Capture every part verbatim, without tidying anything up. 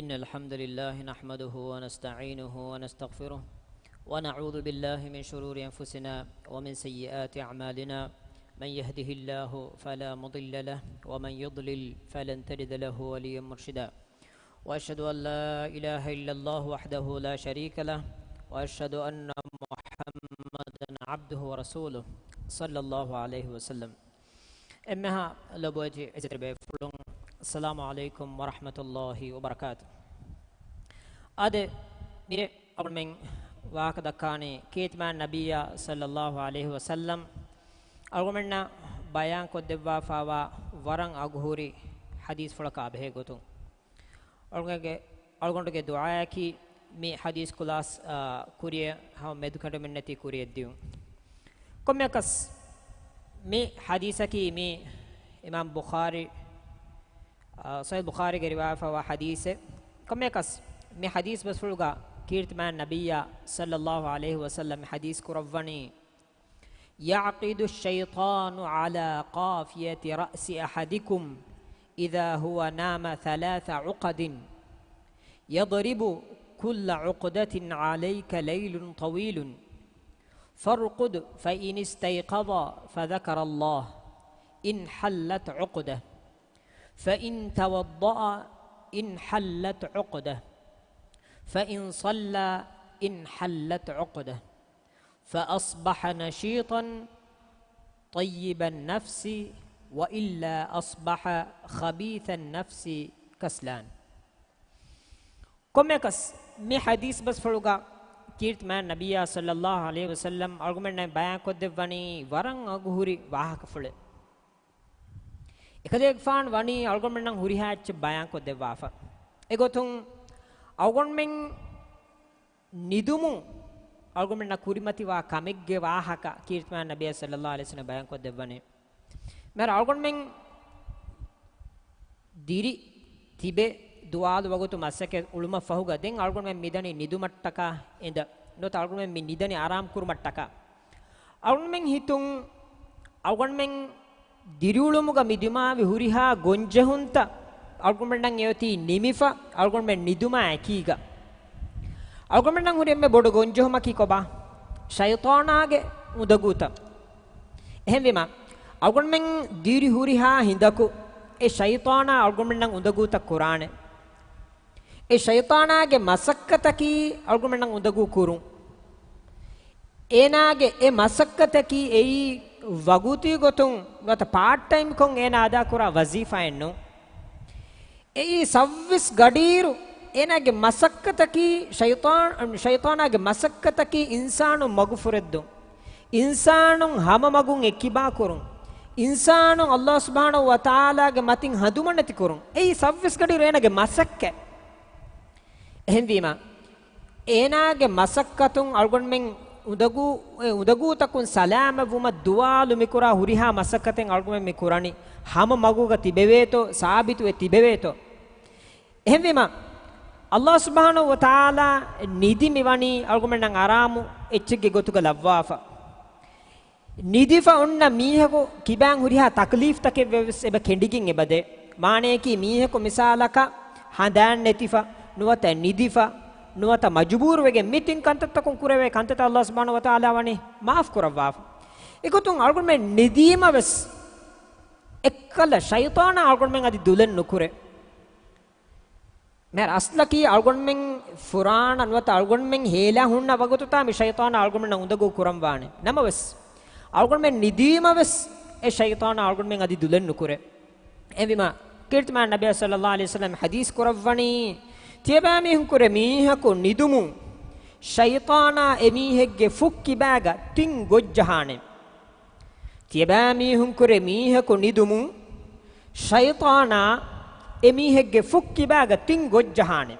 إن الحمد لله نحمده ونستعينه ونستغفره، ونعوذ بالله من شرور أنفسنا ومن سيئات أعمالنا. من يهده الله فلا مضل له، ومن يضلل فلن تجد له وليا مرشدا. وأشهد أن لا إله إلا الله وحده لا شريك له، وأشهد أن محمدا عبده ورسوله، صلى الله عليه وسلم. އެންމެހާ ލޮބުވެތި އިއްޒަތްތެރި ބޭފުޅުން، އައްސަލާމު ޢަލައިކުމް ވަރަޙްމަތުﷲި ވަބަރަކާތު. އާދެ، މިރޭ އަޅުގަނޑުމެން ވާހަކަ ދައްކާނީ ކީރިތިމާން ނަބިއްޔާ ޞައްލައްލާހު ޢަލައިހި ވަސައްލަމް އަޅުގަނޑުމެންނަށް ބަޔާން ކޮށްދެއްވާފައިވާ ވަރަށް އަގުހުރި ޙަދީޘްފުޅަކާ ބެހޭ ގޮތުން. އަޅުގަނޑުގެ، އަޅުގަނޑުގެ ދުޢާއަކީ މި ޙަދީޘް ކުލާސް، އާ، ކުރިއަށް ހަމަ މެދުކަނޑުމެއްނެތި ކުރިއަށް ދިޔުން. ކޮންމެއަކަސް މި ޙަދީޘަކީ މި އިމާމް ބުޚާރީ، އާ، ޞަޙީޙުލް ބުޚާރީގެ ރިވާޔަތްވާ ޙަދީޘެއް. ކޮންމެއަކަސް މި ޙަދީޘް ބަސްފުޅުގަ ކީރިތިމާން ނަބިއްޔާ ޞައްލައްލާހު ޢަލައިހި ވަސައްލަމް ޙަދީޘް ކުރައްވަނީ، يعقد الشيطان على قافية رأس أحدكم إذا هو نام ثلاث عقد، يضرب كل عقدة عليك ليل طويل، فارقد فإن استيقظ فذكر الله انحلت عقدة، فإن توضأ انحلت عقدة، فإن صلى انحلت عقدة، فأصبح نشيطا طيب النفس، وإلا أصبح خبيث النفس كسلان. ކޮންމެއަކަސް މި ޙަދީޘް ބަސްފުޅުގަ ކީރިތިމާން ނަބިއްޔާ ޞައްލައްލާހު ޢަލައިހި ވަސައްލަމް އަޅުގަނޑުމެންނަށް ބަޔާންކޮށްދެއްވަނީ ވަރަށް އަގުހުރި ވާހަކަފުޅެއް. އެކަލޭގެފާނު ވަނީ އަޅުގަނޑުމެންނަށް ހުރިހާ އެއްޗެއް ބަޔާންކޮށްދެއްވާފަ. އެގޮތުން އަޅުގަނޑުމެން ނިދުމުން އަޅުގަނޑުމެންނަށް ކުރިމަތިވާ ކަމެއްގެ ވާހަކަ ކީރިތިމާން ނަބިއްޔާ ޞައްލައްލާހު ޢަލައިހި ވަސައްލަމް ބަޔާންކޮށްދެއްވަނީ. މިހާރު އަޅުގަނޑުމެން ދިރި ތިބެ ދުވާލު ވަގުތު މަސައްކަތް އުޅުމަށް ފަހުގަ ދެން އަޅުގަނޑުމެން މިދަނީ ނިދުމަށްޓަކާ އިނދަ. ނުވަތަ އަޅުގަނޑުމެން މި ނިދަނީ އަރާމް ކުރުމަށްޓަކާ. އަޅުގަނޑުމެން ހިތުން އަޅުގަނޑުމެން ދިރިއުޅުމުގަ މި ދިމާވި ހުރިހާ ގޮންޖެހުންތައް އަޅުގަނޑުމެންނަށް އެއޮތީ ނިމިފަ، އަޅުގަނޑުމެން ނިދުމާ އެކީގަ. އަޅުގަނޑުމެންނަށް ހުރި އެންމެ ބޮޑު ގޮންޖެހުމަކީ ކޮބާ؟ ޝައިޠާނާގެ އުނދަގޫތައް. އެހެންވީމަ، އަޅުގަނޑުމެން ދިރި ހުރިހާ ހިނދަކު އެ ޝައިޠާނާ އަޅުގަނޑުމެންނަށް އުނދަގޫތައް ކުރާނެ. އެ ޝައިޠާނާގެ މަސައްކަތަކީ އަޅުގަނޑުމެންނަށް އުނދަގޫ ކުރުން. އޭނާގެ އެ މަސައްކަތަކީ އެއީ ވަގުތީ ގޮތުން ނުވަތަ ޕާޓް ޓައިމްކޮށް އޭނާ އަދާކުރާ ވަޒީފާއެއް ނޫން. އެއީ ސައްވީސް ގަޑިއިރު އޭނާގެ މަސައްކަތަކީ ޝައިޠާން، ޝައިޠާނާގެ މަސައްކަތަކީ އިންސާނުން މަގުފުރެއްދުން. އިންސާނުން ހަމަ މަގުން އެއްކިބާކުރުން. އިންސާނުން ﷲ ސުބްޙާނަހޫ ވަތަޢާލާގެ މަތިން ހަނދުމަނެތި ކުރުން. އެއީ ސައްވީސް ގަޑިއިރު އޭނާގެ މަސައްކަތް. އެހެންވީމަ، އޭނާގެ މަސައްކަތުން އަޅުގަނޑުމެން އުނދަގޫ، އެ އުނދަގޫތަކުން ސަލާމަތްވުމަށް ދުވާލު މިކުރާ ހުރިހާ މަސައްކަތެއް އަޅުގަނޑުމެން މި ކުރަނީ ހަމަ މަގުގަ ތިބެވޭތޯ، ސާބިތުވެ ތިބެވޭތޯ. އެހެންވީމަ، ﷲ ސުބްޙާނަހޫ ވަތަޢާލާ ނިދި މިވަނީ އަޅުގަނޑުމެންނަށް އަރާމު އެއްޗެއްގެ ގޮތުގަ ލައްވާފަ. ނިދިފަ އޮންނަ މީހަކު ކިބާން ހުރިހާ ތަކްލީފްތަކެއް ވެސް އެބަ ކެނޑިގެން އެބަދޭ. މާނަޔަކީ މީހަކު މިސާލަކަށް ހަނދާން ނެތިފަ، ނުވަތަ ނިދިފަ، ނުވަތަ މަޖުބޫރުވެގެން މި ތިން ކަންތައްތަކުން ކުރެވޭ ކަންތައްތައް ﷲ ސުބްޙާނަހޫ ވަތަޢާލާ ވަނީ މާފް ކުރައްވާފަ. އެގޮތުން އަޅުގަނޑުމެން ނިދީމަ ވެސް އެއްކަލަ ޝައިޠާނާ އަޅުގަނޑުމެން އަދި ދުލެއް ނުކުރޭ. މިހާރު އަސްލަކީ އަޅުގަނޑުމެން ފުރާނަ ނުވަތަ އަޅުގަނޑުމެން ހޭލާ ހުންނަ ވަގުތުތާ މި ޝައިޠާނާ އަޅުގަނޑުމެންނަށް އުނދަގޫ ކުރަންވާނެ. ނަމަވެސް، އަޅުގަނޑުމެން ނިދީމަ ވެސް އެ ޝައިޠާނާ އަޅުގަނޑުމެން އަދި ދުލެއް ނުކުރޭ. އެހެންވީމަ، ކީރިތިމާން ނަބިއްޔާ ޞައްލައްލާހު ޢަލައިހި ވަސައްލަމް ޙަދީޘް ކުރައްވަނީ، ތިޔަބައިމީހުން ކުރެ މީހަކު ނިދުމުން ޝައިޠާނާ އެ މީހެއްގެ ފުއް ކިބާގަ ތިން ގޮށް ޖަހާނެ. ތިޔަބައިމީހުން ކުރެ މީހަކު ނިދުމުން ޝައިޠާނާ އެ މީހެއްގެ ފުއް ކިބާގަ ތިން ގޮށް ޖަހާނެ.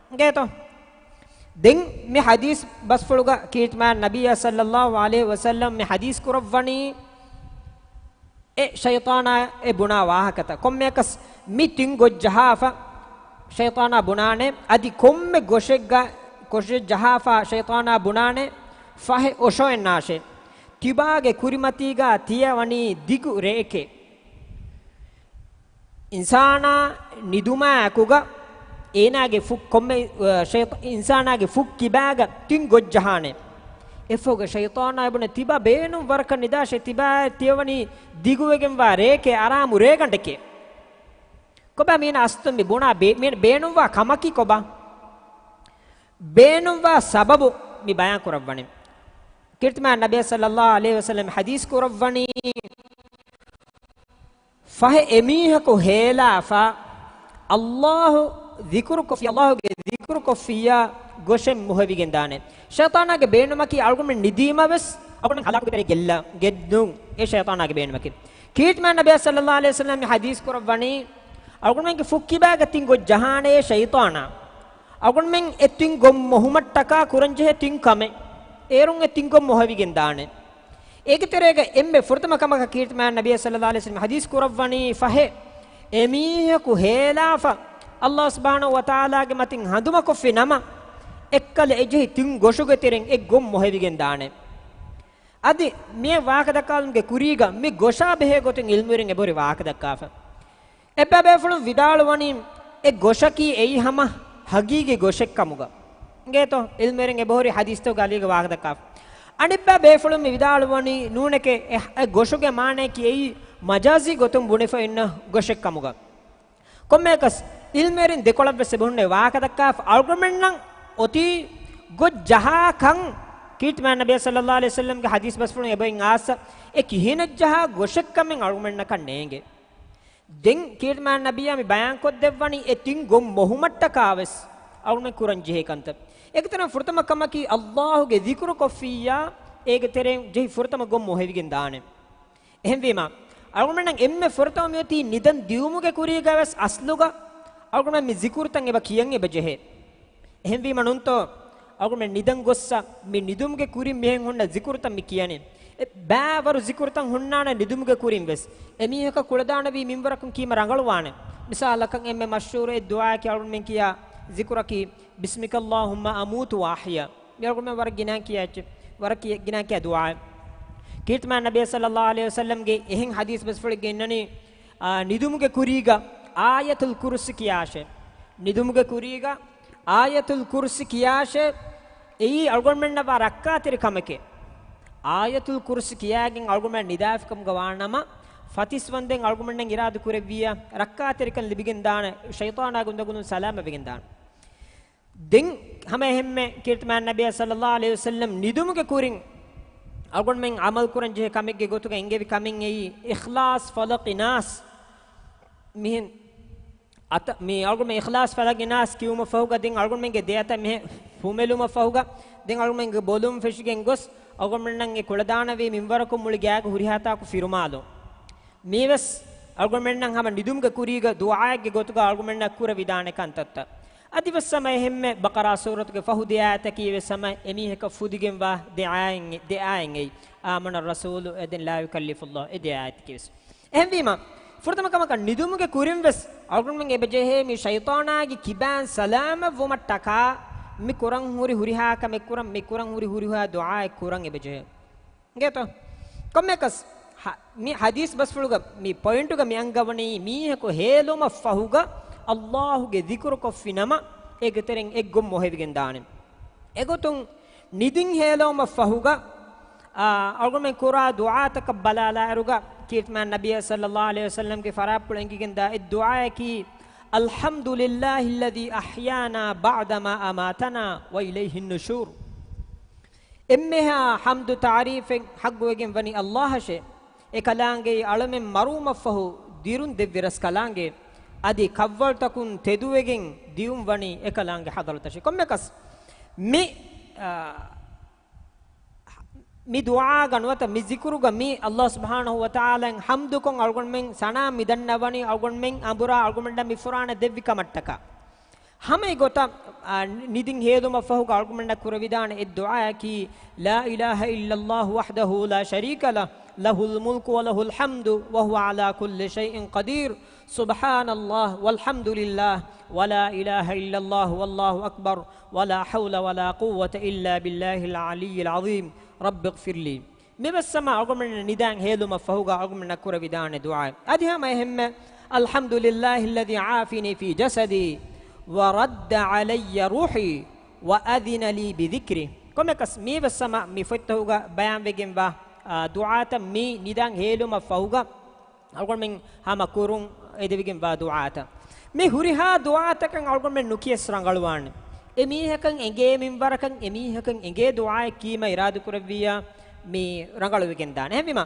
އިނގޭތޯ؟ ދެން މި ޙަދީޘް ބަސްފުޅުގަ ކީރިތިމާން ނަބިއްޔާ ޞައްލައްލާހު ޢަލައިހި ވަސައްލަމް މި ޙަދީޘް ކުރައްވަނީ، އެ ޝައިޠާނާ އެ ބުނާ ވާހަކަތައް ކޮންމެއަކަސް މި ތިން ގޮށް ޖަހާފަ ޝައިޠާނާ ބުނާނެ، އަދި ކޮންމެ ގޮށެއްގަ، ގޮށެއް ޖަހާފަ ޝައިޠާނާ ބުނާނެ، ފަހެ އޮށޯއެއްނާށޭ. ތިބާގެ ކުރިމަތީގަ ތިޔަ ވަނީ ދިގު ރެއެކޭ. އިންސާނާ ނިދުމާ އެކުގަ އޭނާގެ ފުށް ކޮންމެ، އަ، ޝައިޠާ-، އިންސާނާގެ ފުށް ކިބާގަ ތިން ގޮށް ޖަހާނެ. އެއަށްފަހުގަ ޝައިޠާނާ ބުނޭ ތިބާ ބޭނުން ވަރަކަށް ނިދާށޭ، ތިބާ ތިޔަވަނީ ދިގުވެގެންވާ ރެއެކޭ، އަރާމު ރޭގަނޑެކޭ. ކޮބާ މީނަ އަސްލު މި ބުނާ ބޭ-، މީނަ ބޭނުންވާ ކަމަކީ ކޮބާ؟ ބޭނުންވާ ސަބަބު މި ބަޔާން ކުރައްވަނީ. ކީރިތިމާ ނަބީ ޞައްލައްލާހު ޢަލައިހި ވަސައްލަމް ޙަދީޘް ކުރައްވަނީ، ފަހެ އެމީހަކު ހޭލާފަ ﷲ ޛިކުރުކޮށްފި، ﷲ ގެ ޛިކުރުކޮށްފިއްޔާ ގޮށެއް މޮހެވިގެން ދާނެ. ޝައިޠާނާގެ ބޭނުމަކީ އަޅުގަނޑުމެން ނިދީމަވެސް އަޅުގަނޑު ހަލާކުގެ ތެރެއަށް ގެއްލުން. އެ ޝައިޠާނާގެ ބޭނުމަކީ. ކީރިތިމާ ނަބީ ޞައްލައްލާހު ޢަލައިހި ވަސައްލަމް ޙަދީޘް ކުރައްވަނީ، އަޅުގަނޑުމެންގެ ފުށްކިބާގަ ތިން ގޮށް ޖަހާނެ ޝައިޠާނާ. އަޅުގަނޑުމެން އެ ތިން ގޮށް މޮހުމަށްޓަކާ ކުރަންޖެހޭ ތިން ކަމެއް. އޭރުން އެ ތިން ގޮށް މޮހެވިގެން ދާނެ. އޭގެ ތެރޭގަ އެންމެ ފުރަތަމަ ކަމަކަށް ކީރިތިމާ ނަބީ ޞައްލައްލާހު ޢަލައިހި ވަސައްލަމް ޙަދީޘް ކުރައްވަނީ، ފަހެ އެމީހަކު ހޭލާފަ ﷲ ސުބްޙާނަހޫ ވަތަޢާލާގެ މަތިން ހަނދުމަކޮށްފި ނަމަ، އެއްކަލަ އެޖެހި ތިން ގޮށުގެ ތެރެއިން އެއް ގޮށް މޮހެވިގެން ދާނެ. އަދި މިއަށް ވާހަކަދައްކާލުމުގެ ކުރީގަ މި ގޮށާ ބެހޭ ގޮތުން ޢިލްމުވެރިން އެބަހުރި ވާހަކަދައްކާފަ. އެއްބައި ބޭފުޅުން ވިދާޅުވަނީ، އެ ގޮށަކީ އެއީ ހަމަ ހަގީގީ ގޮށެއްކަމުގަ. އިނގޭތޯ؟ ޢިލްމުވެރިން އެބަހުރި ޙަދީޘްތަކުގަ އަލީގަ ވާހަކަދައްކާފަ. އަނެއްބައި ބޭފުޅުން މި ވިދާޅުވަނީ، ނޫނެކޭ، އެ، އެ ގޮށުގެ މާނަޔަކީ އެއީ މަޖާޒީ ގޮތުން ބުނެފަ އިންނަ ގޮށެއްކަމުގަ. ކޮންމެއަކަސް، ޢިލްމުވެރިން ދެކޮޅަށްވެސް އެބަހުންނެ ވާހަކަދައްކާފަ. އަޅުގަނޑުމެންނަށް އޮތީ ގޮށް ޖަހާ ކަން، ކީރިތިމާ ނަބީ ޞައްލައްލާހު ޢަލައިހި ވަސައްލަމްގެ ޙަދީޘް ބަސްފުޅުން އެބައިން އާސަ، އެ ކިހިނެއް ޖަހާ ގޮށެއްކަމެއް އަޅުގަނޑުމެންނަކަށް ނޭނގެ. ދެން ކީރިތިމާ ނަބިއްޔާ މި ބަޔާންކޮށްދެއްވަނީ އެ ތިން ގޮށް މޮހުމަށްޓަކާވެސް އަޅުގަނޑުމެން ކުރަން ޖެހޭ ކަންތައް. އޭގެތެރެއިން ފުރަތަމަ ކަމަކީ ﷲ ގެ ޛިކުރު ކޮށްފިއްޔާ، އޭގެ ތެރެއިން ޖެހި ފުރަތަމަ ގޮށް މޮހެވިގެން ދާނެ. އެހެންވީމަ، އަޅުގަނޑުމެންނަށް އެންމެ ފުރަތަމަ މިއޮތީ ނިދަން ދިއުމުގެ ކުރީގަވެސް އަސްލުގަ އަޅުގަނޑުމެން މި ޒިކުރުތައް އެބަ ކިޔަން އެބަ ޖެހޭ. އެހެންވީމަ ނޫންތޯ، އަޅުގަނޑުމެން ނިދަން ގޮއްސަ މި ނިދުމުގެ ކުރިން މިހެން ހުންނަ ޒިކުރުތައް މި ކިޔަނީ. އެ ބައިވަރު ޒިކުރުތައް ހުންނާނެ ނިދުމުގެ ކުރިން ވެސް. އެމީހަކަށް ކުޅަދާނަވީ މިންވަރަކުން ކީމަ ރަނގަޅުވާނެ. މިސާލަކަށް އެންމެ މަޝްހޫރު އެއް ދުޢާއަކީ އަޅުގަނޑުމެން ކިޔާ ޒިކުރަކީ، بسمك اللهم أموت وأحيا. މި އަޅުގަނޑުމެން ވަރަށް ގިނައިން ކިޔާ އެއްޗެއް. ވަރަށް ކިޔ-، ގިނައިން ކިޔާ ދުޢާއެއް. ކީރިތިމާ ނަބީ ޞައްލައްލާހު ޢަލައިހި ވަސައްލަމްގެ އެހެން ޙަދީޘް ބަސްފުޅެއްގަ އިންނަނީ، އާ، ނިދުމުގެ ކުރީގަ އާޔަތުލް ކުރުސި ކިޔާށޭ. ނިދުމުގެ ކުރީގަ އާޔަތުލް ކުރުސި ކިޔާށޭ. އެއީ އަޅުގަނޑުމެންނަށް ވާ ރައްކާތެރި ކަމެކޭ. އާޔަތުލް ކުރުސި ކިޔާގެން އަޅުގަނޑުމެން ނިދާފިކަމުގަ ވާނަމަ، ފަތިސް ވަންދެން އަޅުގަނޑުމެންނަށް އިރާދަ ކުރެއްވިއްޔާ، ރައްކާތެރިކަން ލިބިގެން ދާނެ، ޝައިޠާނާގެ އުނދަގުލުން ސަލާމަތްވެގެން ދާނެ. ދެން ހަމަ އެހެންމެ ކީރިތިމާ ނަބީ ޞައްލައްލާހު ޢަލައިހި ވަސައްލަމް ނިދުމުގެ ކުރިން އަޅުގަނޑުމެން ޢަމަލު ކުރަން ޖެހޭ ކަމެއްގެ ގޮތުގަ އެންގެވި ކަމެއް އެއީ، އިޚްލާޞް، ފަލަޤި، ނާސް. މިހެން އަތަ-، މި އަޅުގަނޑުމެން އިޚްލާޞް، ފަލަޤި، ނާސް ކިޔުމަށް ފަހުގަ ދެން އަޅުގަނޑުމެންގެ ދެއަތަށް މިހެން ފުމެލުމަށް ފަހުގަ ދެން އަޅުގަނޑުމެންގެ ބޮލުން ފެށިގެން ގޮސް، އަޅުގަނޑުމެންނަށް އެ ކުޅަދާނަވީ މިންވަރަކުން މުޅި ގާގަ ހުރިހާ ތާކު ފިރުމާލުން. މީވެސް އަޅުގަނޑުމެންނަށް ހަމަ ނިދުމުގެ ކުރީގަ ދުޢާއެއްގެ ގޮތުގަ އަޅުގަނޑުމެންނަށް ކުރެވިދާނެ ކަންތައްތައް. އަދިވެސް ހަމަ އެހެންމެ ބަޤަރާ ސޫރަތުގެ ފަހު ދެ އާޔަތަކީ ވެސް ހަމަ އެމީހަކަށް ފުދިގެންވާ ދެ އާޔަތް، ދެ އާޔަތް އެއީ. آمن الرسول އެ ދެން لا يكلف الله އެ ދެ އާޔަތަކީ ވެސް. އެހެންވީމަ، ފުރަތަމަ ކަމަކަށް ނިދުމުގެ ކުރިން ވެސް އަޅުގަނޑުމެން އެބަޖެހޭ މި ޝައިޠާނާގެ ކިބާން ސަލާމަތްވުމަށްޓަކާ މި ކުރަން ހުރި ހުރިހާ ކަމެއް ކުރަން، މި ކުރަން ހުރި ހުރިހާ ދުޢާއެއް ކުރަން އެބަޖެހޭ. އިނގޭތޯ؟ ކޮންމެއަކަސް، ހަ-، މި ޙަދީޘް ބަސްފުޅުގަ މި ޕޮއިންޓުގަ މި އަންގަވަނީ މީހަކު ހޭލުމަށް ފަހުގަ ﷲ ގެ ޛިކުރު ކޮށްފި ނަމަ، އޭގެ ތެރެއިން އެއް ގޮށް މޮހެވިގެން ދާނެ. އެގޮތުން ނިދިން ހޭލުމަށް ފަހުގަ، އާ، އަޅުގަނޑުމެން ކުރާ ދުޢާތަކަށް ބަލާލާއިރުގަ، ކީރިތިމާ ނަބިއްޔާ ޞައްލައްލާހު ޢަލައިހި ވަސައްލަމްގެ ފަރާތްޕުޅު އެނގިގެންދާ އެއް ދުޢާއަކީ، الحمد لله الذي أحيانا بعدما أماتنا وإليه النشور. އެންމެހާ ޙަމްދު ތަޢުރީފެއް ޙައްޤުވެގެން ވަނީ ﷲ އަށޭ. އެކަލާނގެއީ އަޅަމެން މަރުވުމަށްފަހު ދިރުން ދެއްވި ރަސްކަލާނގެ، އަދި ކަށްވަޅުތަކުން ތެދުވެގެން ދިއުން ވަނީ އެކަލާނގެ ޙަޟްރަތަށޭ. ކޮންމެއަކަސް މި، އާ، މި ދުޢާގަ ނުވަތަ މި ޒިކުރުގަ މި ﷲ ސުބްޙާނަހޫ ވަތަޢާލާއަށް ޙަމްދުކޮށް އަޅުގަނޑުމެން ސަނާ މިދަންނަވަނީ އަޅުގަނޑުމެން އަނބުރާ އަޅުގަނޑަށް މި ފުރާނަ ދެއްވި ކަމަށްޓަކާ. ހަމަ އެގޮތަށް، އާ، ނިދިން ހޭލުމަށްފަހުގަ އަޅުގަނޑަށް ކުރެވިދާނެ އެއް ދުޢާއަކީ، لا إله إلا الله وحده لا شريك له، له الملك وله الحمد وهو على كل شيء قدير، سبحان الله والحمد لله ولا إله إلا الله والله أكبر ولا حول ولا قوة إلا بالله العلي العظيم، رب اغفر لي. މިވެސް ހަމަ އަޅުގަނޑުމެން ނިދާން ހޭލުމަށް ފަހުގަ އަޅުގަނޑުމެންނަށް ކުރެވިދާނެ ދުޢާ. އަދި ހަމަ އެހެންމެ، الحمد لله الذي عافاني في جسدي ވަރައްދަ ޢަލައްޔަ ރޫޙީ ވައަޛިނަ ލީ ބިޛިކްރީ. ކޮންމެއަކަސް މީ ވެސް ހަމަ މި ފޮތްތަކުގަ ބަޔާންވެގެންވާ، އާ، ދުޢާތައް މި ނިދަން ހޭލުމަށް ފަހުގަ އަޅުގަނޑުމެން ހަމަ ކުރުން އެދެވިގެންވާ ދުޢާތައް. މި ހުރިހާ ދުޢާތަކަށް އަޅުގަނޑުމެން ނުކިޔަސް ރަނގަޅުވާނެ. އެ މީހަކަށް އެނގޭ މިންވަރަކަށް އެ މީހަކަށް އެނގޭ ދުޢާއެއް ކީމަ އިރާދަކުރެއްވިއްޔާ މި ރަނގަޅުވެގެން ދާނެ. އެހެންވީމަ،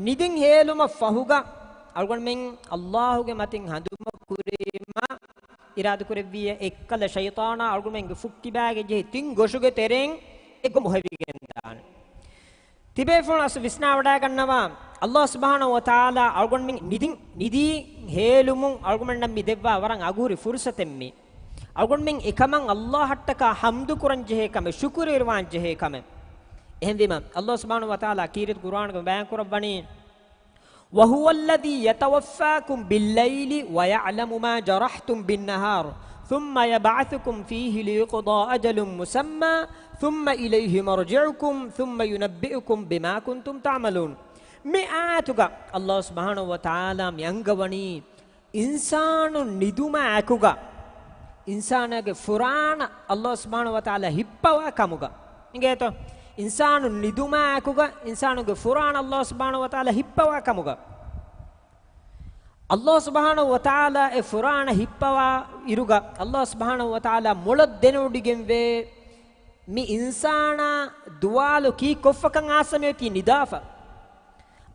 ނިދިން ހޭލުމަށް ފަހުގަ އަޅުގަނޑުމެން ﷲ ގެ މަތިން ހަނދުމަ ކުރީމަ، އިރާދަކުރެއްވިއްޔާ އެއްކަލަ ޝައިޠާނާ އަޅުގަނޑުމެންގެ ފުއްކިބާގެ ޖެހި ތިން ގޮށުގެ ތެރެއިން އެއްގޮތް މޮހެވިގެން ދާނެ. ތިބޭފުޅުން އަސްލު ވިސްނާވަޑައިގަންނަވާ، ﷲ ސުބްޙާނަހޫ ވަތަޢާލާ އަޅުގަނޑުމެން ނިދިން، ނިދީ ހޭލުމުން އަޅުގަނޑުމެންނަށް މި ދެއްވާ ވަރަށް އަގުހުރި ފުރުޞަތެއް މީ. އަޅުގަނޑުމެން އެކަމަށް ﷲ އަށްޓަކާ ޙަމްދު ކުރަން ޖެހޭ ކަމެއް، ޝުކުރުވެރިވާން ޖެހޭ ކަމެއް. އެހެންވީމަ، ﷲ ސުބްޙާނަހޫ ވަތަޢާލާ ކީރިތި ޤުރްއާނުގަ ބަޔާން ކުރައްވަނީ، وهو الذي يتوفاكم بالليل ويعلم ما جرحتم بالنهار ثم يبعثكم فيه ليقضى أجل مسمى ثم إليه مرجعكم ثم ينبئكم بما كنتم تعملون. މި އާޔަތުގަ ﷲ ސުބްޙާނަހޫ ވަތަޢާލާ މި އަންގަވަނީ، އިންސާނުން ނިދުމާ އެކުގަ، އިންސާނާގެ ފުރާނަ ﷲ ސުބްޙާނަހޫ ވަތަޢާލާ ހިއްޕަވާ ކަމުގަ. އިނގޭތޯ؟ އިންސާނުން ނިދުމާ އެކުގަ، އިންސާނުގެ ފުރާނަ ﷲ ސުބްޙާނަހޫ ވަތަޢާލާ ހިއްޕަވާ ކަމުގަ. ﷲ ސުބްޙާނަހޫ ވަތަޢާލާ އެ ފުރާނަ ހިއްޕަވާ އިރުގަ، ﷲ ސުބްޙާނަހޫ ވަތަޢާލާ މޮޅަށް ދެނެވޮޑިގެންވޭ، މި އިންސާނާ ދުވާލު ކީއްކޮށްފަކަން އާއްސަ މިއޮތީ ނިދާފަ.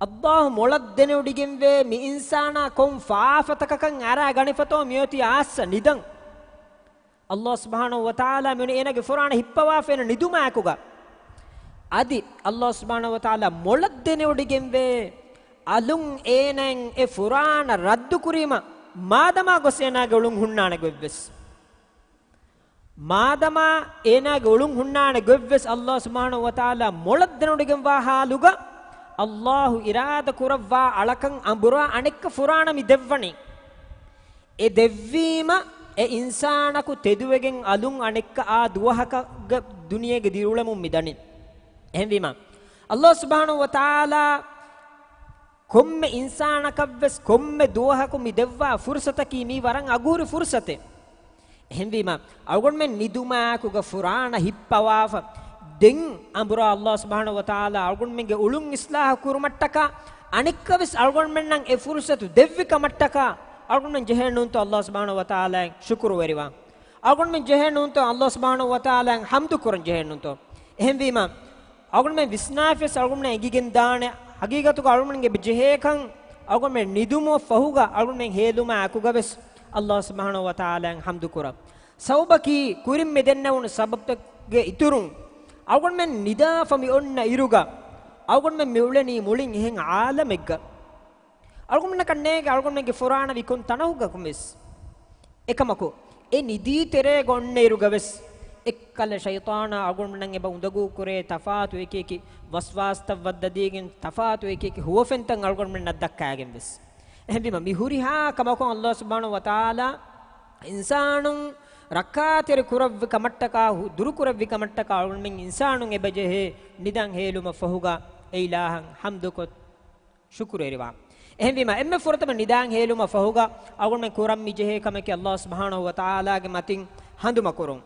ﷲ މޮޅަށް ދެނެވޮޑިގެންވޭ، މި އިންސާނާ ކޮން ފާފަތަކަކަށް އަރާ ގަނެފަތޯ މިއޮތީ އާއްސަ ނިދަން. ﷲ ސުބްޙާނަހޫ ވަތަޢާލާ މިއޮންނަ އޭނާގެ ފުރާނަ ހިއްޕަވާފަ އޭނަ ނިދުމާއެކުގަ. އަދި ﷲ ސުބްޙާނަހޫ ވަތަޢާލާ މޮޅަށް ދެނެވޮޑިގެންވޭ، އަލުން އޭނައަށް އެ ފުރާނަ ރައްދުކުރީމަ، މާދަމާ ގޮސް އޭނާގެ އުޅުން ހުންނާނެ ގޮތްވެސް. މާދަމާ އޭނާގެ އުޅުން ހުންނާނެ ގޮތްވެސް ﷲ ސުބްޙާނަހޫ ވަތަޢާލާ މޮޅަށް ދެނެވޮޑިގެންވާ ޙާލުގަ، ﷲ އިރާދަ ކުރައްވާ އަޅަކަށް އަނބުރާ އަނެއްކަ ފުރާނަ މި ދެއްވަނީ. އެ ދެއްވީމަ، އެ އިންސާނަކު ތެދުވެގެން އަލުން އަނެއްކަ އާ ދުވަހަކަށް ދުނިޔޭގެ ދިރިއުޅެމުން މި ދަނީ. އެހެންވީމަ، ﷲ ސުބްޙާނަހޫ ވަތަޢާލާ ކޮންމެ އިންސާނަކަށްވެސް ކޮންމެ ދުވަހަކު މި ދެއްވާ ފުރުޞަތަކީ މީ ވަރަށް އަގުހުރި ފުރުޞަތެއް. އެހެންވީމަ، އަޅުގަނޑުމެން ނިދުމާއެކުގަ ފުރާނަ ހިއްޕަވާފަ، ދެން އަނބުރާ ﷲ ސުބްޙާނަހޫ ވަތަޢާލާ އަޅުގަނޑުމެންގެ އުޅުން އިޞްލާޙު ކުރުމަށްޓަކާ، އަނެއްކާވެސް އަޅުގަނޑުމެންނަށް އެ ފުރުޞަތު ދެއްވި ކަމަށްޓަކާ، އަޅުގަނޑުމެން ޖެހޭނޫންތޯ ﷲ ސުބްޙާނަހޫ ވަތަޢާލާއަށް ޝުކުރުވެރިވާން؟ އަޅުގަނޑުމެން ޖެހޭނޫންތޯ ﷲ ސުބްޙާނަހޫ ވަތަޢާލާއަށް ޙަމްދު ކުރަން ޖެހޭނޫންތޯ؟ އެހެންވީމަ، އަޅުގަނޑުމެން ވިސްނާފިޔަސް އަޅުގަނޑުމެން އެނގިގެން ދާނެ، ޙަޤީޤަތުގަ އަޅުގަނޑުމެންގެ ޖެހޭކަން، އަޅުގަނޑުމެން ނިދުމަށް ފަހުގަ އަޅުގަނޑުމެން ހޭލުމާ އެކުގަވެސް ﷲ ސުބްޙާނަހޫ ވަތަޢާލާއަށް ޙަމްދު ކުރަން. ސަބަބަކީ، ކުރިން މި ދެންނެވުނު ސަބަބުތަކުގެ އިތުރުން، އަޅުގަނޑުމެން ނިދާފަ މި އޮންނަ އިރުގަ، އަޅުގަނޑުމެން މި އުޅެނީ މުޅިން އެހެން ޢާލަމެއްގަ. އަޅުގަނޑުމެންނަކަށް ނޭނގެ އަޅުގަނޑުމެންގެ ފުރާނަ ވީ ކޮން ތަނަކުގަކުންވެސް. އެކަމަކު، އެ ނިދީ ތެރޭގަ އޮންނައިރުގަވެސް، އެއްކަލަ ޝައިޠާނާ އަޅުގަނޑުމެންނަށް އެބަ އުނދަގޫ ކުރޭ ތަފާތު އެކި އެކި ވަސްވާސްތައް ވައްދަދީގެން، ތަފާތު އެކި އެކި ހުވަފެންތައް އަޅުގަނޑުމެންނަށް ދައްކާގެންވެސް. އެހެންވީމަ، މި ހުރިހާ ކަމަކުން ﷲ ސުބްޙާނަހޫ ވަތަޢާލާ އިންސާނުން ރައްކާތެރި ކުރެއްވި ކަމަށްޓަކާ، ހު-، ދުރުކުރެއްވި ކަމަށްޓަކާ އަޅުގަނޑުމެން އިންސާނުން އެބަ ޖެހޭ ނިދަން ހޭލުމަށް ފަހުގަ އެ އިލާހަށް ޙަމްދުކޮށް، ޝުކުރުވެރިވާން. އެހެންވީމަ، އެންމެ ފުރަތަމަ ނިދާން ހޭލުމަށް ފަހުގަ އަޅުގަނޑުމެން ކުރަން މި ޖެހޭ ކަމަކީ ﷲ ސުބްޙާނަހޫ ވަތަޢާލާގެ މަތިން ހަނދުމަކުރުން.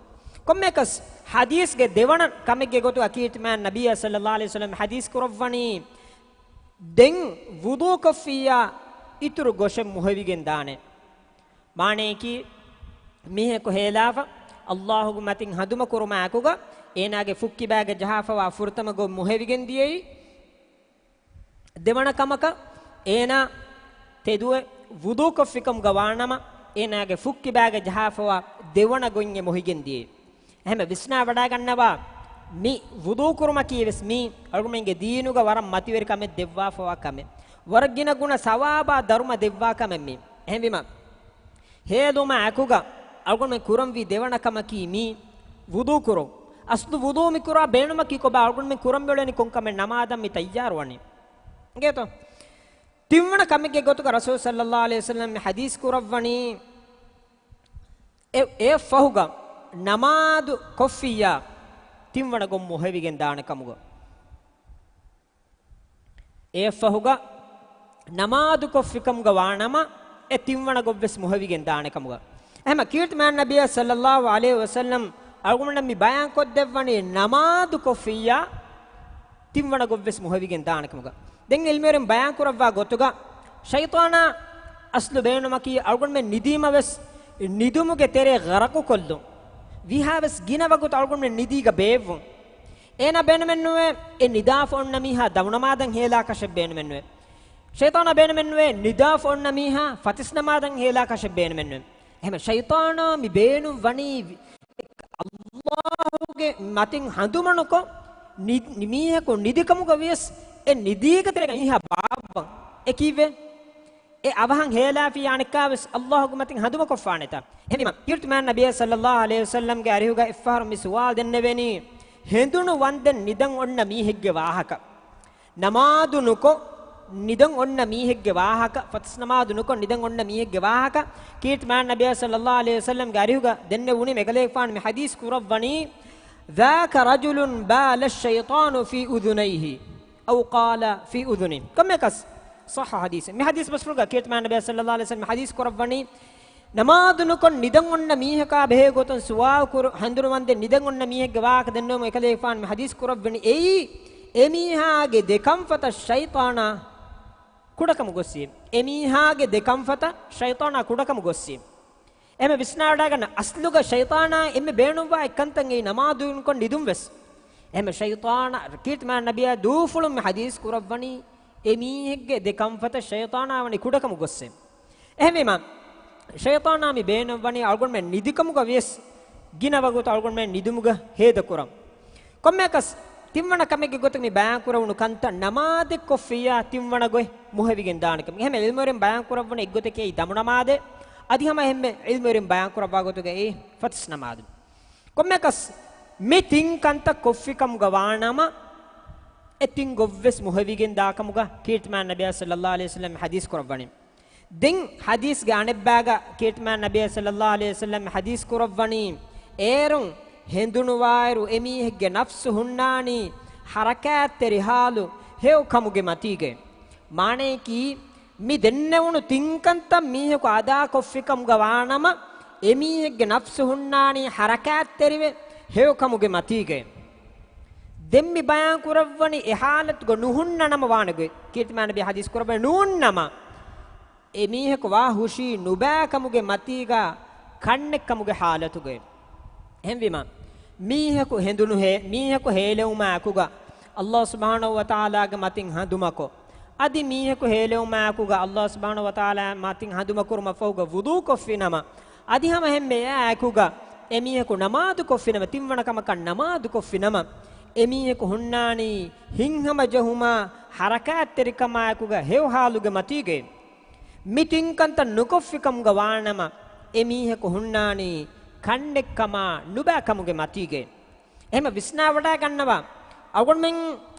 ކޮންމެއަކަސް، ޙަދީޘްގެ ދެވަނަ ކަމެއްގެ ގޮތުގަ ކީރިތިމާން ނަބިއްޔާ ޞައްލައްލާހު ޢަލައިހި ވަސައްލަމް ޙަދީޘް ކުރައްވަނީ، ދެން ވުޟޫ ކޮށްފިއްޔާ އިތުރު ގޮށެއް މޮހެވިގެން ދާނެ. މާނަޔަކީ، މީހަކު ހޭލާފަ، ﷲ ގެ މަތިން ހަނދުމަކުރުމާ އެކުގަ، އޭނާގެ ފުއްކިބާގަ ޖަހާފަވާ ފުރަތަމަ ގޮށް މޮހެވިގެން ދިޔައީ، ދެވަނަ ކަމަކަށް، އޭނާ ތެދުވެ ވުޟޫކޮށްފިކަމުގަ ވާނަމަ، އޭނާގެ ފުއްކިބާގަ ޖަހާފަވާ ދެވަނަ ގޮތް އެ މޮހިގެން ދިޔައީ. އެހެންވެ، ވިސްނާވަޑައިގަންނަވާ، މި ވުޟޫކުރުމަކީ ވެސް މީ އަޅުގަނޑުމެންގެ ދީނުގަ ވަރަށް މަތިވެރި ކަމެއް ދެއްވާފަވާ ކަމެއް. ވަރަށް ގިނަ ގުނަ ސަވާބާ ދަރުމަ ދެއްވާ ކަމެއް މީ. އެހެންވީމަ، ހޭލުމާ އެކުގަ އަޅުގަނޑުމެން ކުރަންވީ ދެވަނަ ކަމަކީ މީ ވުޟޫ ކުރުން. އަސްލު ވުޟޫ މި ކުރާ ބޭނުމަކީ ކޮބާ؟ އަޅުގަނޑުމެން ކުރަން މިއުޅެނީ ކޮން ކަމެއް؟ ނަމާދަށް މި ތައްޔާރުވަނީ. އިނގޭތޯ؟ ތިންވަނަ ކަމެއްގެ ގޮތުގަ ރަސޫލު ޞައްލައްލާހު ޢަލައިހި ވަސައްލަމް މި ޙަދީޘް ކުރައްވަނީ، އެ، އެއަށް ފަހުގަ ނަމާދު ކޮށްފިއްޔާ ތިންވަނަ ގޮށް މޮހެވިގެން ދާނެ ކަމުގަ. އެއަށް ފަހުގަ ނަމާދު ކޮށްފިކަމުގަ ވާނަމަ، އެ ތިންވަނަ ގޮށްވެސް މޮހެވިގެން ދާނެ ކަމުގަ. އެހެމަ ކީރިތި މާތް ނަބިއްޔާ ޞައްލައްލާހު ޢަލައިހި ވަސައްލަމް އަޅުގަނޑަށް މި ބަޔާން ކޮށްދެއްވަނީ ނަމާދު ކޮށްފިއްޔާ ތިންވަނަ ގޮތްވެސް މޮހެވިގެން ދާނެކަމުގަ. ދެން ޢިލްމުވެރިން ބަޔާން ކުރައްވާ ގޮތުގަ، ޝައިޠާނާ އަސްލު ބޭނުމަކީ އަޅުގަނޑުމެން ނިދީމަވެސް ނިދުމުގެ ތެރޭ ޣަރަޤުކޮށްލުން. ވީހާވެސް ގިނަ ވަގުތު އަޅުގަނޑުމެން ނިދީގަ ބޭއްވުން. އޭނާ ބޭނުމެއްނުވޭ އެ ނިދާފަ އޮންނަ މީހާ ދަމުނަމާދަށް ހޭލާކަށެއް ބޭނުމެއްނުވޭ. ޝައިޠާނާ ބޭނުމެއްނުވޭ ނިދާފަ އޮންނަ މީހާ ފަތިސްނަމާދަށް ހޭލާކަށެއް ބޭނުމެއްނުވޭ. އެހެމަ ޝައިޠާނާ މި ބޭނުން ވަނީ ﷲ ގެ މަތިން ހަނދުމަނުކޮށް، ނި-، މީހަކު ނިދިކަމުގަ ވިޔަސް އެ ނިދީގެ ތެރޭގަ މީހާ ބާއްވަން. އެ ކީއްވެ؟ އެ އަވަހަށް ހޭލާފި އަނެއްކާވެސް ﷲ ގެ މަތިން ހަނދުމަކޮށްފާނެތަ؟ އެހެންވީމަ، ކީރިތި މާތް ނަބިއްޔާ ޞައްލައްލާހު ޢަލައިހި ވަސައްލަމްގެ އަރިހުގަ އެއްފަހަރު މި ސުވާލު ދެންނެވެނީ، ހެނދުނު ވަންދެން ނިދަން އޮންނަ މީހެއްގެ ވާހަކަ. ނަމާދު ނުކޮށް ނިދަން އޮންނަ މީހެއްގެ ވާހަކަ، ފަތިސް ނަމާދު ނުކޮށް ނިދަން އޮންނަ މީހެއްގެ ވާހަކަ، ކީރިތި މާތް ނަބިއްޔާ ޞައްލައްލާހު ޢަލައިހި ވަސައްލަމްގެ އަރިހުގަ ދެންނެވުނީ މިކަލޭގެފާނު މި ޙަދީޘް ކުރައްވަނީ، ذاك رجل بال الشيطان في أذنيه، أو قال في أذنه. ކޮންމެއަކަސް ޞައްޙަ ޙަދީޘެއް. މި ޙަދީޘް ބަސްފުޅުގަ ކީރިތި މާތް ނަބިއްޔާ ޞައްލައްލާހު ޢަލައިހި ވަސައްލަމް މި ޙަދީޘް ކުރައްވަނީ، ނަމާދު ނުކޮށް ނިދަން އޮންނަ މީހަކާ ބެހޭ ގޮތުން ސުވާލު ކުރު، ހެނދުނު ވަންދެން ނިދަން އޮންނަ މީހެއްގެ ވާހަކަ ދެންނެވުމުން އެކަލޭގެފާނު މި ޙަދީޘް ކުރައްވަނީ އެއީ، އެމީހާގެ ދެ ކަންފަތަށް ޝައިޠާނާ ކުޑަކަމު ގޮއްސި. އެމީހާގެ ދެ ކަންފަތަށް ޝައިޠާނާ ކުޑަކަމު ގޮއްސި. އެހެމަ ވިސްނާވަޑައިގަންނަ އަސްލުގަ ޝައިޠާނާ އެންމެ ބޭނުންވާ އެއްކަންތައް އެއީ ނަމާދު ނުކޮށް ނިދުން ވެސް. އެހެމަ ޝައިޠާނާ ކީރިތި މާތް ނަބިއްޔާ ދޫފުޅުން މި ޙަދީޘް ކުރައްވަނީ އެމީހެއްގެ ދެ ކަންފަތަށް ޝައިޠާނާ ވަނީ ކުޑަކަމު ގޮއްސެ. އެހެންވީމަ، ޝައިޠާނާ މި ބޭނުން ވަނީ އަޅުގަނޑުމެން ނިދިކަމުގަ ވިޔަސް ގިނަ ވަގުތު އަޅުގަނޑުމެން ނިދުމުގަ ހޭދަކުރަން. ކޮންމެއަކަސް ތިންވަނަ ކަމެއްގެ ގޮތުން މި ބަޔާން ކުރެވުނު ކަންތައް ނަމާދެއް ކޮށްފިއްޔާ ތިންވަނަ ގޮތް މޮހެވިގެން ދާނެ ކަމެއް. އެހެން ޢިލްމުވެރިން ބަޔާން ކުރައްވަނީ އެއްގޮތަކީ ދަމުނަމާދެއް. އަދި ހަމަ އެހެންމެ ޢިލްމުވެރިން ބަޔާން ކުރައްވާ ގޮތުގައި ފަތިސް ނަމާދު. ކޮންމެއަކަސް މި ތިން ކަންތައް ކޮށްފި ކަމުގަ ވާނަމަ، އެ ތިން ގޮތްވެސް މޮހެވިގެން ދާ ކަމުގަ ކީރިތި މާތް ނަބިއްޔާ ޞައްލައްލާހު ޢަލައިހި ވަސައްލަމް ޙަދީޘް ކުރައްވަނީ. ދެން ޙަދީޘްގެ އަނެއްބައިގަ ކީރިތި މާތް ނަބިއްޔާ ޞައްލައްލާހު ޢަލައިހި ވަސައްލަމް ޙަދީޘް ކުރައްވަނީ، އޭރުން ހެނދުނުވާއިރު އެމީހެއްގެ ނަފްސު ހުންނާނީ ޙަރަކާތްތެރި ޙާލު ހެޔޮ ކަމުގެ މަތީގައި. މާނަޔަކީ، މި ދެންނެވުނު ތިން ކަންތައް މީހަކު އަދާކޮށްފި ކަމުގަ ވާނަމަ، އެމީހެއްގެ ނަފްސު ހުންނާނީ ޙަރަކާތްތެރިވެ ހެޔޮ ކަމުގެ މަތީގައި. ދެން މި ބަޔާން ކުރައްވަނީ އެ ޙާލަތުގަ ނުހުންނަ ނަމަ ވާނެ ގޮތް. ކީރިތި މާތް ނަބިއްޔާ ޙަދީޘް ކުރައްވަނީ ނޫން ނަމަ، އެ މީހަކު ވާ ހުށީ ނުބައި ކަމުގެ މަތީގަ ކަންނެއް ކަމުގެ ޙާލަތުގައި. އެހެންވީމަ، މީހަކު ހެނދުނު ހޭ-، މީހަކު ހޭލެވުމާ އެކުގަ ﷲ ސުބްޙާނަހޫ ވަތަޢާލާގެ މަތިން ހަނދުމަކޮށް، އަދި މީހަކު ހޭލެވުމާ އެކުގަ ﷲ ސުބްޙާނަހޫ ވަތަޢާލާ މަތިން ހަނދުމަކުރުމަށްފަހުގަ ވުޟޫ ކޮށްފިނަމަ، އަދި ހަމަ އެހެންމެ އެއާ އެކުގަ އެމީހަކު ނަމާދު ކޮށްފިނަމަ، ތިންވަނަ ކަމަކަށް ނަމާދު ކޮށްފިނަމަ، އެމީހަކު ހުންނާނީ ހިތްހަމަޖެހުމާ ޙަރަކާތްތެރިކަމާ އެކުގަ ހެޔޮ ޙާލުގެ މަތީގައި. މި ތިން ކަންތައް ނުކޮށްފި ކަމުގަ ވާނަމަ، އެ މީހަކު ހުންނާނީ ކަންނެއްކަމާ ނުބައި ކަމުގެ މަތީގައި. އެހެން ވިސްނާވަޑައިގަންނަވާ، އަޅުގަނޑުމެން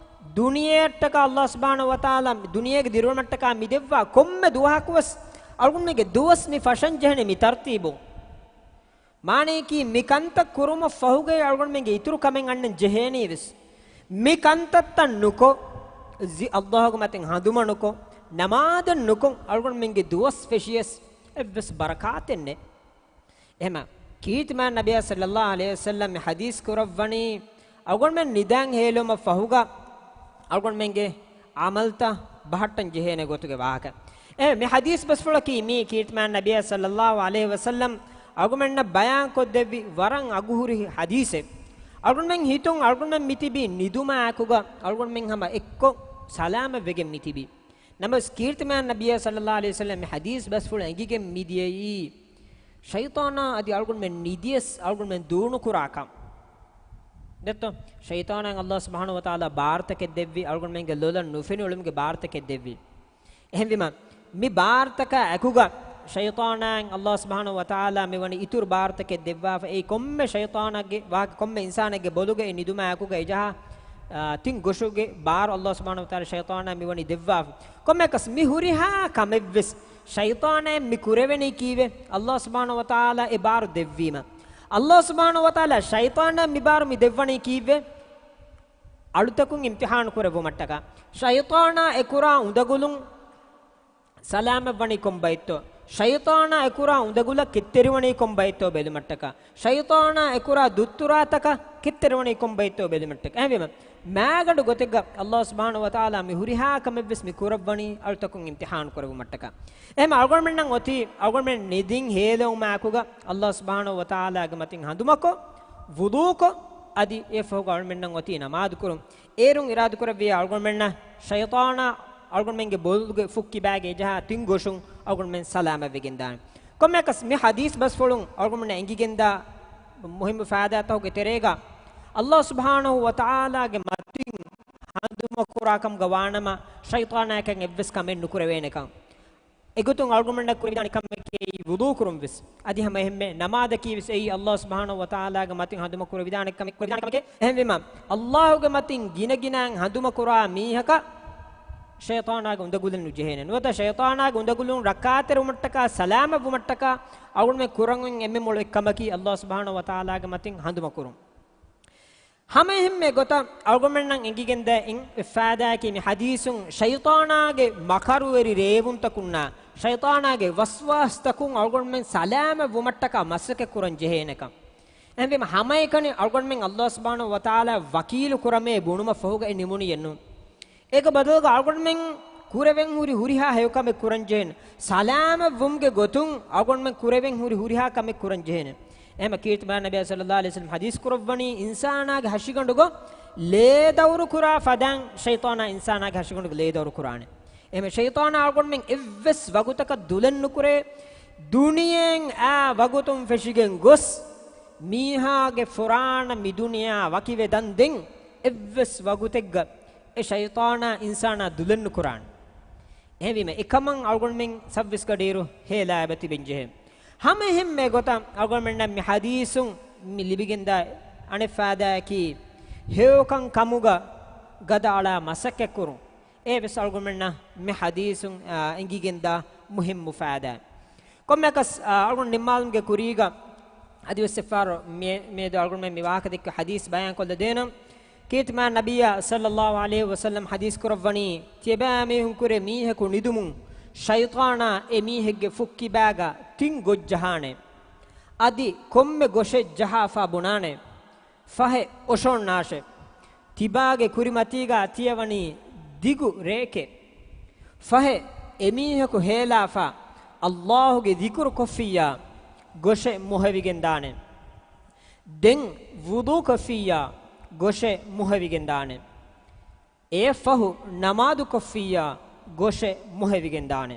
ދުނިޔެއަށްޓަކާ ﷲ ސުބްޙާނަހޫ ވަތަޢާލާ ދުނިޔޭގެ ދިރިއުޅުމަށްޓަކާ މި ދެއްވާ ކޮންމެ ދުވަހަކުވެސް އަޅުގަނޑުމެންގެ ދުވަސް މި ފަށަން ޖެހެނީ މި ތަރުތީބުން. މާނަޔަކީ، މި ކަންތައް ކުރުމަށް ފަހުގައި އަޅުގަނޑުމެންގެ އިތުރު ކަމެއް އަންނަން ޖެހޭނީވެސް. މި ކަންތައްތައް ނުކޮށް، ޒި-، ﷲގެ މަތިން ހަނދުމަ ނުކޮށް، ނަމާދެއް ނުކޮށް، އަޅުގަނޑުމެންގެ ދުވަސް ފެށިޔަސް އެއްވެސް ބަރަކާތެއް ނެތް. އެހެމަ، ކީރިތި މާތް ނަބިއްޔާ ޞައްލައްލާހު ޢަލައިހި ވަސައްލަމް މި ޙަދީޘް ކުރައްވަނީ، އަޅުގަނޑުމެން ނިދާން ހޭލުމަށް ފަހުގަ އަޅުގަނޑުމެންގެ ޢަމަލްތައް ބަހައްޓަން ޖެހޭނެ ގޮތުގެ ވާހަކަ. އެ، މި ޙަދީޘް ބަސްފުޅަކީ މީ ކީރިތި މާތް ނަބިއްޔާ ޞައްލައްލާހު ޢަލައިހި ވަސައްލަމް އަޅުގަނޑުމެންނަށް ބަޔާން ކޮށްދެއްވި ވަރަށް އަގުހުރި ޙަދީޘެއް. އަޅުގަނޑުމެން ހިތުން އަޅުގަނޑުމެން މިތިބީ ނިދުމާ އެކުގަ އަޅުގަނޑުމެން ހަމަ އެއްކޮށް ސަލާމަތްވެގެން މިތިބީ. ނަމަވެސް ކީރިތި މާތް ނަބިއްޔާ ޞައްލައްލާހު ޢަލައިހި ވަސައްލަމް މި ޙަދީޘް ބަސްފުޅު އެނގިގެން މިދިޔައީ، ޝައިޠާނާ އަދި އަޅުގަނޑުމެން ނިދިޔަސް އަޅުގަނޑުމެން ދޫނުކުރާކަން. ދެއްތޯ؟ ޝައިޠާނަށް ﷲ ސުބްޙާނަހޫ ވަތަޢާލާ ބާރުތަކެއް ދެއްވި، އަޅުގަނޑުމެންގެ ލޮލަށް ނުފެނި އުޅުމުގެ ބާރުތަކެއް ދެއްވި. އެހެންވީމަ، މި ބާރުތަކާ އެކުގަ ޝައިޠާނާއިން ﷲ ސުބްޙާނަހޫ ވަތަޢާލާ މިވަނީ އިތުރު ބާރުތަކެއް ދެއްވާފަ. އެއީ ކޮންމެ ޝައިޠާނެއްގެ ވާހަކަ، ކޮންމެ އިންސާނެއްގެ ބޮލުގައި ނިދުމާ އެކުގަ އެޖަހާ، އާ، ތިން ގޮށުގެ ބާރު ﷲ ސުބްޙާނަހޫ ވަތަޢާލާ ޝައިޠާނާ މިވަނީ ދެއްވާފަ. ކޮންމެއަކަސް މި ހުރިހާ ކަމެއްވެސް ޝައިޠާނާއިން މި ކުރެވެނީ ކީއްވެ؟ ﷲ ސުބްޙާނަހޫ ވަތަޢާލާ އެ ބާރު ދެއްވީމަ. ﷲ ސުބްޙާނަހޫ ވަތަޢާލާ ޝައިޠާނާއަށް މި ބާރު މި ދެއްވަނީ ކީއްވެ؟ އަޅުތަކުން އިމްތިޙާނު ކުރެއްވުމަށްޓަކާ. ޝައިޠާނާ އެކުރާ އުނދަގުލުން ސަލާމަތްވަނީ ކޮން ބައިތޯ؟ ޝައިޠާނާ އެކުރާ އުނދަގުލަށް ކެތްތެރިވަނީ ކޮން ބައެއްތޯ ބެލުމަށްޓަކާ، ޝައިޠާނާ އެކުރާ ދުއްތުރާތަކަށް ކެތްތެރިވަނީ ކޮން ބައެއްތޯ ބެލުމަށްޓަކާ. އެހެންވީމަ، މާގަނޑު ގޮތެއްގަ ﷲ ސުބްޙާނަހޫ ވަތަޢާލާ މި ހުރިހާ ކަމެއްވެސް މި ކުރައްވަނީ އަޅުތަކުން އިމްތިޙާން ކުރެއްވުމަށްޓަކާ. އެހެން އަޅުގަނޑުމެންނަށް އޮތީ އަޅުގަނޑުމެން ނިދިން ހޭލެވުމާއެކުގަ ﷲ ސުބްޙާނަހޫ ވަތަޢާލާގެ މަތިން ހަނދުމަކޮށް، ވުޟޫކޮށް، އަދި އެ ފަހުގަ އަޅުމެންނަށް އޮތީ ނަމާދު ކުރުން. އޭރުން އިރާދަކުރެއްވިޔާ އަޅުގަނޑުމެންނަށް ޝައިޠާނާ އަޅުގަނޑުމެންގެ ބޮލުގެ ފުއްކިބާގެ އެޖަހާ ތިން ގޮށުން އަޅުގަނޑުމެން ސަލާމަތްވެގެންދާނެ. ކޮންމެއަކަސް މި ޙަދީޘް ބަސްފުޅުން އަޅުގަނޑުމެންނަށް އެނގިގެންދާ މުހިއްމު ފައިދާތަކުގެ ތެރޭގަ، ﷲ ސުބްޙާނަހޫ ވަތަޢާލާގެ މަތިން ހަނދުމަކުރާ ކަމުގަ ވާނަމަ، ޝައިޠާނާއަކަށް އެއްވެސް ކަމެއް ނުކުރެވޭނެކަން. އެގޮތުން އަޅުގަނޑުމެންނަށް ކުރެވިދާނެ ކަމެކޭ އެއީ ވުޟޫ ކުރުން ވެސް. އަދި ހަމަ އެހެންމެ ނަމާދަކީ ވެސް އެއީ ﷲ ސުބްޙާނަހޫ ވަތަޢާލާގެ މަތިން ހަނދުމަ ކުރެވިދާނެ ކަމެއް، ކުރެވިދާނެ ކަމެކޭ. އެހެންވީމަ، ﷲގެ މަތިން ގިނަ ގިނައިން ހަނދުމަ ކުރާ މީހަކަށް ޝައިޠާނާގެ އުނދަގުލެއް ނުޖެހޭނެ. ނުވަތަ ޝައިޠާނާގެ އުނދަގުލުން ރައްކާތެރިވުމަށްޓަކާ، ސަލާމަތްވުމަށްޓަކާ އަޅުގަނޑުމެން ކުރަން އޮތް އެންމެ މޮޅު އެއްކަމަކީ ﷲ ސުބްޙާނަހޫ ވަތަޢާލާގެ މަތިން ހަނދުމަ ކުރުން. ހަމަ އެހެންމެ ގޮތަށް އަޅުގަނޑުމެންނަށް އެނގިގެންދާ އިން އެއްފާދައަކީ މި ޙަދީޘުން ޝައިޠާނާގެ މަކަރުވެރި ރޭވުންތަކުންނާ، ޝައިޠާނާގެ ވަސްވާސްތަކުން އަޅުގަނޑުމެން ސަލާމަތްވުމަށްޓަކާ މަސައްކަތް ކުރަން ޖެހޭނެކަން. އެހެންވީމަ ހަމައެކަނި އަޅުގަނޑުމެން ﷲ ސުބްޙާނަހޫ ވަތަޢާލާ ވަކީލު ކުރަމޭ ބުނުމަށް ފަހުގައި ނިމުނީއެއްނު. އޭގެ ބަދަލުގަ އަޅުގަނޑުމެން ކުރެވެން ހުރި ހުރިހާ ހެޔޮކަމެއް ކުރަން ޖެހޭނެ. ސަލާމަތްވުމުގެ ގޮތުން އަޅުގަނޑުމެން ކުރެވެން ހުރި ހުރިހާ ކަމެއް ކުރަން ޖެހޭނެ. އެހެމަ ކީރިތި މާ ނަބިއްޔާ ޞައްލައްލާހު ޢަލައިހި ވަސައްލަމަ ޙަދީޘް ކުރައްވަނީ، އިންސާނާގެ ހަށިގަނޑުގަ ލޭ ދައުރު ކުރާ ފަދައިން ޝައިޠާނާ އިންސާނާގެ ހަށިގަނޑުގަ ލޭ ދައުރު ކުރާނެ. އެހެމަ ޝައިޠާނާ އަޅުގަނޑުމެން އެއްވެސް ވަގުތަކަށް ދުލެއް ނުކުރޭ. ދުނިޔެއިން އާ ވަގުތުން ފެށިގެން ގޮސް، މީހާގެ ފުރާނަ މި ދުނިޔެއާ ވަކިވެ ދަން ދެން އެއްވެސް ވަގުތެއްގަ އެ ޝައިޠާނާ އިންސާނާ ދުލެއް ނުކުރާނެ. އެހެންވީމަ، އެކަމަށް އަޅުގަނޑުމެން ސައްވީސް ގަޑިއިރު ހޭލާ އެބަ ތިބެން ޖެހޭ. ހަމަ އެހެންމެ ގޮތަށް އަޅުގަނޑުމެންނަށް މި ޙަދީޘުން މި ލިބިގެންދާ އަނެއް ފާއިދާއަކީ، ހެޔޮކަން ކަމުގަ ގަދައަޅާ މަސައްކަތްކުރުން. އެވެސް އަޅުގަނޑުމެންނަށް މި ޙަދީޘުން، އާ، އެނގިގެންދާ މުހިއްމު ފާއިދާ. ކޮންމެއަކަސް، އާ، އަޅުގަނޑު ނިންމާލުމުގެ ކުރީގަ އަދިވެސް އެއްފަހަރު މި-، މިއަދު އަޅުގަނޑުމެން މި ވާހަކަ ދެއްކި ޙަދީޘް ބަޔާންކޮށްލަ ދޭނަން. ކީރިތި މާ ނަބިއްޔާ ޞައްލައްލާހު ޢަލައިހި ވަސައްލަމަ ޙަދީޘް ކުރައްވަނީ، ތިޔަބައިމީހުން ކުރެ މީހަކު ނިދުމުން ޝައިޠާނާ އެ މީހެއްގެ ފުއްކިބާގަ ތިން ގޮށް ޖަހާނެ. އަދި ކޮންމެ ގޮށެއް ޖަހާފާ ބުނާނެ، ފަހެ އޮށޯންނާށެ. ތިބާގެ ކުރިމަތީގަ ތިޔަވަނީ ދިގު ރެއެކޭ. ފަހެ އެމީހަކު ހޭލާފަ ﷲގެ ޛިކުރު ކޮށްފިއްޔާ ގޮށެއް މޮހެވިގެންދާނެ. ދެން ވުޟޫ ކޮށްފިއްޔާ ގޮށެއް މޮހެވިގެންދާނެ. އެއަށްފަހު ނަމާދު ކޮށްފިއްޔާ ގޮށެއް މޮހެވިގެންދާނެ.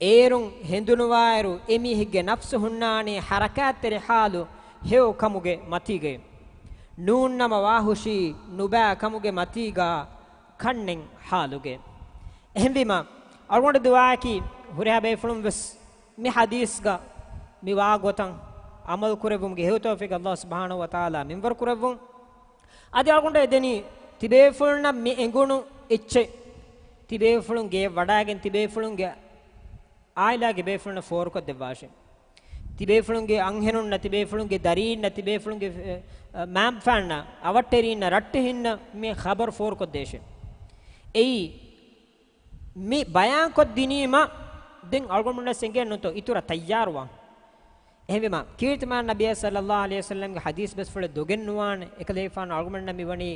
އޭރުން ހެނދުނުވާއިރު އެމީހެއްގެ ނަފްސު ހުންނާނީ ޙަރަކާތްތެރި ޙާލު ހެޔޮ ކަމުގެ މަތީގައި. ނޫންނަމަ ވާހުށީ ނުބައި ކަމުގެ މަތީގަ ކަންނެން ޙާލުގައި. އެހެންވީމަ، އަޅުގަނޑު ދުޢާއަކީ ހުރިހާ ބޭފުޅުން ވެސް މި ޙަދީޘްގަ މި ވާ ގޮތަށް ޢަމަލު ކުރެއްވުމުގެ ހެޔޮ ތައުފީޤު ﷲ ސުބްޙާނަހޫ ވަތަޢާލާ މިންވަރު ކުރެއްވުން. އަދި އަޅުގަނޑު އެދެނީ، ތިބޭފުޅުންނަށް މި އެނގުނު އެއްޗެއް، ތިބޭފުޅުން ގެޔަށް ވަޑައިގެން ތިބޭފުޅުންގެ ޢާއިލާގެ ބޭފުޅުންނަށް ފޯރުކޮށްދެއްވާށެ. ތިބޭފުޅުންގެ އަންހެނުންނަށް، ތިބޭފުޅުންގެ ދަރީންނަށް، ތިބޭފުޅުންގެ، އެ، އެ، މައިންބަފައިންނަށް، އަވަށްޓެރީންނަށް، ރައްޓެހިންނަށް މި ޚަބަރު ފޯރުކޮށްދޭށެ. އެއީ، މި ބަޔާންކޮށްދިނީމަ، ދެން އަޅުގަނޑުމެންނަށް އެނގޭނެތޯ އިތުރަށް ތައްޔާރުވާން. އެހެންވީމަ، ކީރިތި މާ ނަބިއްޔާ ޞައްލައްލާހު ޢަލައިހި ވަސައްލަމްގެ ޙަދީޘް ބަސްފުޅެއް ދޮގެއް ނުވާނެ، އެކަލޭގެފާނު އަޅުގަނޑުމެންނަށް މިވަނީ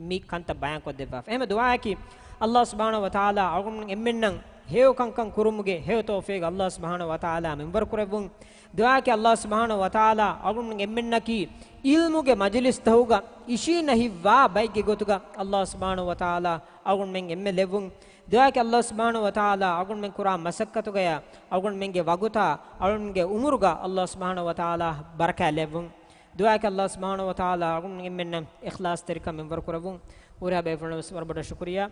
މި ކަންތައް ބަޔާންކޮށްދެއްވާފަ. އެހެންވީމަ ދުޢާއަކީ، ﷲ ސުބްޙާނަހޫ ވަތަޢާލާ އަޅުގަނޑުމެން އެންމެންނަށް ހެޔޮ ކަންކަން ކުރުމުގެ ހެޔޮ ތައުފީޤު ﷲ ސުބްޙާނަހޫ ވަތަޢާލާ މިންވަރު ކުރެއްވުން. ދުޢާއަކީ، ﷲ ސުބްޙާނަހޫ ވަތަޢާލާ އަޅުގަނޑުމެން އެންމެންނަކީ ޢިލްމުގެ މަޖިލިސްތަކުގަ އިށީނެހިއްވާ ބައެއްގެ ގޮތުގަ ﷲ ސުބްޙާނަހޫ ވަތަޢާލާ އަޅުގަނޑުމެން އެންމެ ލެއްވުން. ދުޢާއަކީ، ﷲ ސުބްޙާނަހޫ ވަތަޢާލާ އަޅުގަނޑުމެން ކުރާ މަސައްކަތުގަޔާ، އަޅުގަނޑުމެންގެ ވަގުތާ، އަޅުގަނޑުމެންގެ ޢުމުރުގަ ﷲ ސުބްޙާނަހޫ ވަތަޢާލާ ބަރަކާތް ލެއްވުން. ދުޢާއަކީ، ﷲ ސުބްޙާނަހޫ ވަތަޢާލާ އަޅުގަނޑުމެން އެންމެންނަށް އިޚްލާޞްތެރިކަން މިންވަރު ކުރެއްވުން. ހުރިހާ ބޭފުޅުންނަށް ވެސް ވަރަށް ބޮޑަށް ޝުކުރިއްޔާ.